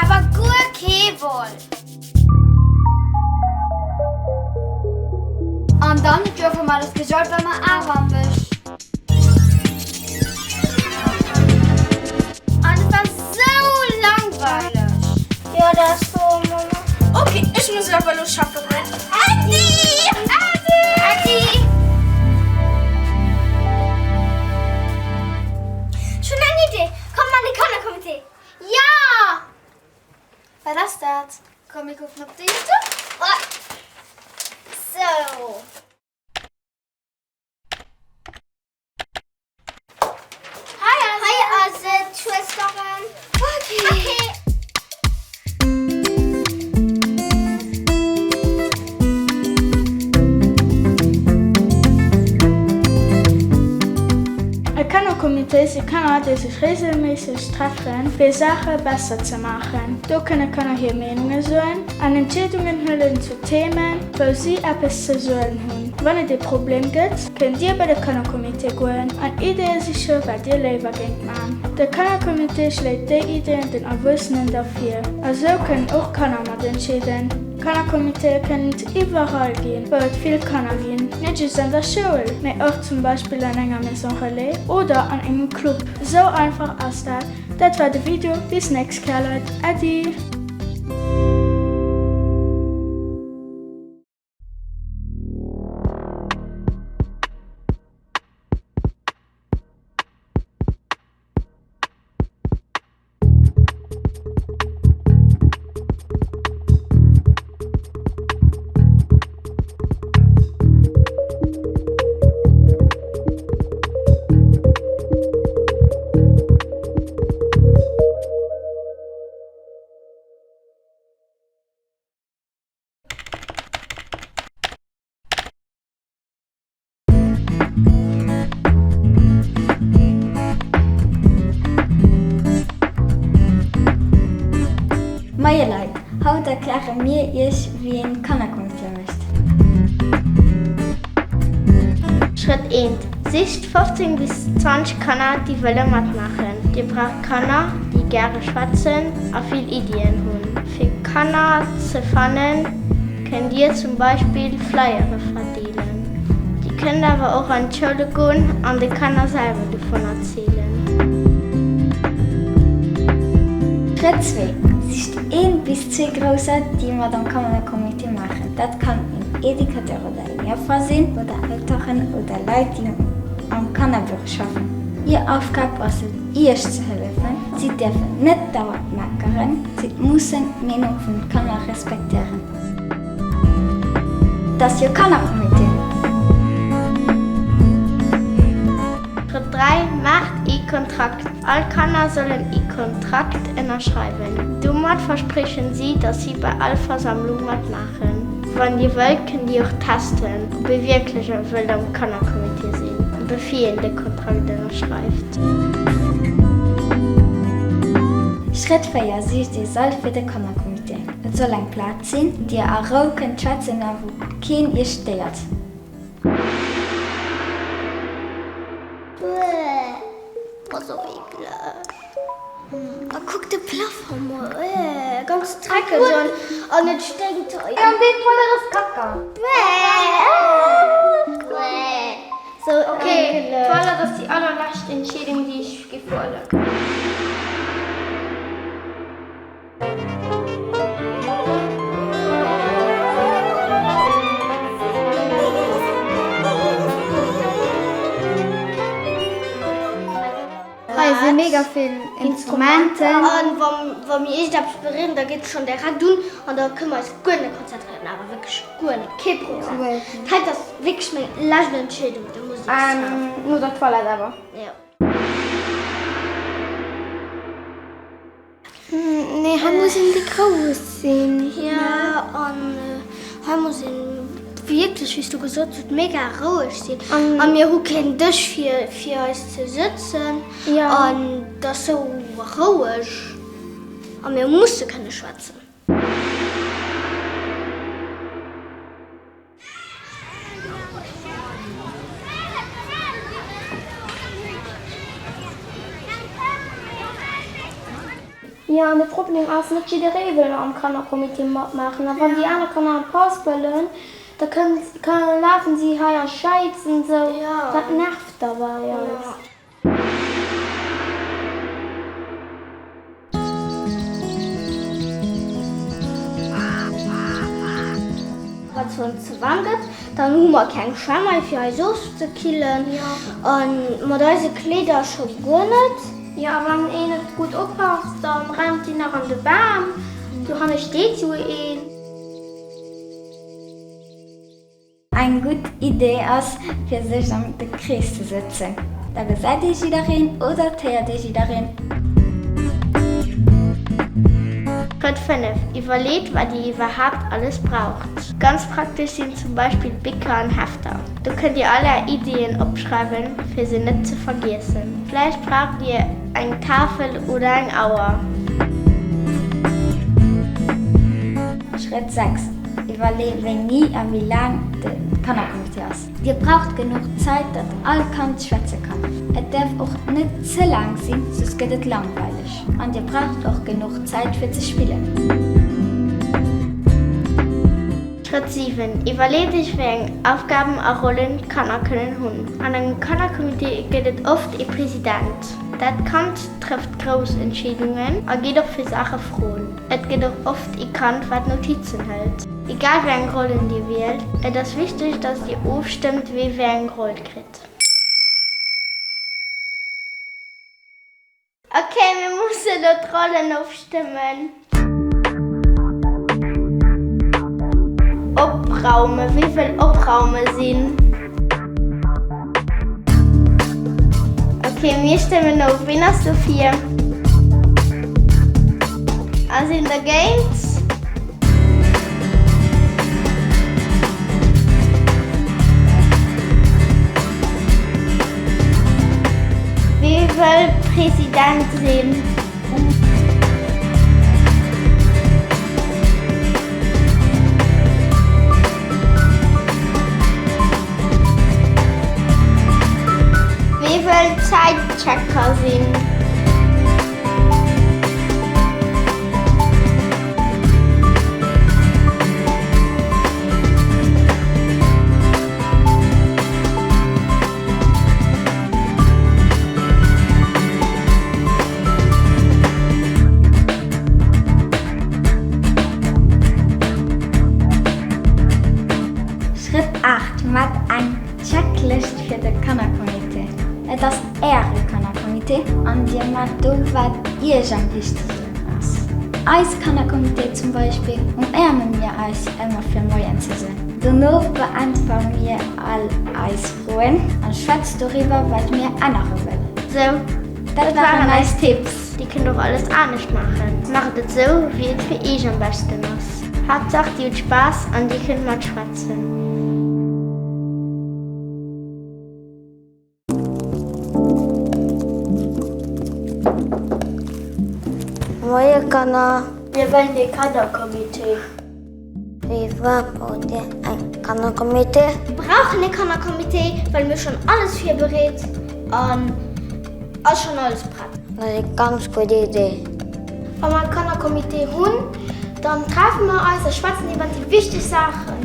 Awer guer kee Vol. An dann gouf em alles gesot, wa mer awer am Bësch. An et war sou langweileg. Jo, dat ass wouer, Mama. Ok, ech muss awer elo schaffe goen. Äddi! Äddi! Äddi! Ech hunn eng Idee! Komm an de Kannercomité! Jo! Wat ass dat? Komm mir kucken op de Youtube. Sou. Hei ass et, Schwësteren. Okay. E Kannercomité si Kanner, déi sech reegelméisseg treffen, fir Saache besser ze maachen. Do kënne Kanner hir Meenunge soen an Entscheedungen huelen zu Themen, wou si eppes ze soen hunn. Wann et ee Problem gëtt, kënnt Dir bei de Kannercomité goen an Ideeë siche wat Dir léiwer géingt man. De Kannercomité schléit déi Ideeën den Erwuessenen da vir a sou kënnen och Kanner mat entscheeden. Kannercomitéë kënnen et iwwerall ginn, wou et vill Kanner ginn, net just an der Schoul, mee och zum Beispill an enger Maison Relais oder an engem Club. Esou einfach ass dat. Dat war de Video, bis nächst Kéier Leit, Äddi! Moie Leit, haut erkläre mir iech wéi een Kannercomité mécht. Schrëtt 1, Sicht 15 bis 20 Kanner déi wëlle matmaachen. Dir braucht Kanner déi gäre schwätzen a vill Iddien hunn. Fir Kanner ze fannen kënnt dir zum Beispill Flyere verdeelen. Dir kënnt awer och an d'Schoule goen an de Kanner selwer dovun erzielen. Schrëtt 2, Sicht een bis zwee Grousser, déi mat am Kannercomité maachen. Dat kann een Educateur oder eng Joffer sinn, oder Elteren oder Leit, déi am Kannerbüro schaffen. Hir Aufgab ass et, Iech ze hëllefen. Si däerfen net dauernd meckeren, si mussen d'Meenung vun de Kanner respektéieren. Et ass jo Kannercomité! Schrëtt 3, Maacht ee Kontrakt. All Kanner sollen ee Kontrakt ënnerschreiwen. Domat verspriechen si, dass si bei all Versammlung matmaachen. Wann Dir wëllt, kënnt Dir och testen, ob ee wierklech wëllt am Kannercomité sinn, bevir een de Kontrakt ënnerschreift. Schrëtt 4, Sicht ee Sall fir de Kannercomité. Et soll eng Plaz sinn, wou Dir a Rou kënnt schwätzen a wou keen Iech stéiert. Bueh, boah sou eekleg. A kuck de Plafond mol, eh, ganz dreckeg an an et sténkt hei. An déi Toilette ass kacka. Bueh, bueh, sou Ok, eekleg. Toilette ass déi allerlescht Entscheedung déi ech giff huelen. Hei si mega vill Instrumenten. An wa mir iergendeppes beréieren, da geet et schonn direkt un an da kënne mer eis guer net konzentréieren, awer wierklech guer net, kee Prozent. Dat ass wierklech meng lescht Entscheedung, de Museksraum. No der Toilette awer. Jo. Nee, hei muss een déi grouss sinn. Jo, an hei muss een wierklech, wéi s du gesot hues, mega roueg sinn. A mir hu keen Dësch fir fir eis ze sëtzen. An et ass sou roueg a mir musse kënne schwätzen. Jo, an de Problem ass, net jidderee wëll am Kannercomité matmaachen. A wann déi aner Kanner eng Paus wëllen, da kënnen, lafen si hei a schäizen esou. Dat nervt da bei eis. Wann et ons ze waarm gëtt, dann hu mer keng Schwämm mei fir eis ofzekillen an mat eise Kleeder scho guer net. Jo, a wann een net gutt oppasst, dann rennt déi nach an de Bam. Dohanne steet jo een. Eng gutt Idee ass, fir sech an de Krees ze sëtzen. Da gesäit ee jiddereen oder et héiert ee jiddereen. Schrëtt 5, Iwwerleet, wat Dir iwwerhaapt alles braucht. Ganz praktesch sinn zum Beispill Bicker an Hefter. Do kënnt Dir all Är Iddien opschreiwen, fir se net ze vergiessen. Vläicht braucht Dir eng Tafel oder eng Auer. Schrëtt 6, Iwwerlee wéini a wéi laang de Kannercomité ass. Dir braucht genuch Zäit, datt all Kand schwätze kann. Et däerf och net ze laang sinn, soss gëtt et langweileg. An dir braucht och genuch Zäit fir ze spillen. Schrëtt 7, Iwwerleet iech wéi eng Aufgaben a Rollen d'Kanner kënnen hunn. An engem Kannercomité gëtt et oft ee President. Dat Kand trëfft grouss Entscheedungen a geet och fir Saache froen. Et gëtt och oft ee Kand wat Notizen hëlt. Egal wéi eng Rollen dir wielt, et ass wichteg dass dir ofstëmmt wee wéi eng Roll kritt. Ok, mir musse lo d'Rollen ofstëmmen. Opraume, Wie wëll opraume sinn? Ok, mir stëmmen of. Ween ass dofir? A sinn dergéint? Wie wëll President sinn? Wie wëll Zäitchecker sinn? Schrëtt 8, Maacht eng Checklëscht fir de Kannercomité. Et ass Äre Kannercomité an Dir maacht do wat Iech am wichtegsten ass. Eis Kannercomité zum Beispill umaarme mir eis ëmmer fir Moien ze soen. Dono beäntwere mir all eis Froen a schwätzt doriwwer wat mir ännere wëllen. Sou, dat waren eis Tipps. Dir kënnt och alles anescht maachen. Maacht et sou, wéi et fir iech am beschten ass. Haaptsaach dir hutt Spaass an dir kënnt matschwätzen. Moie Kanner! Mir wëllen ee Kannercomité. Firwat braucht Dir e Kannercomité? Mir brauchen e Kannercomité, well mir schonn alles virbereet an ass schonn alles prett. Dat ass eng ganz gutt Idee. Wa mer e Kannercomité hunn, dann treffe mer eis a schwätzen iwwer déi wichteg Saachen.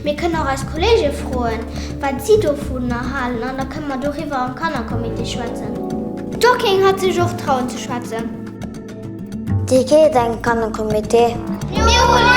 Mir kënnen och eis Kolleege froen, wat si dovunner halen an da kënne mer doriwwer am Kannercomité schwätzen. Do kéing hatt sech och trauen ze schwätzen. Dir kritt eng Kannercomité. Mir hunn een!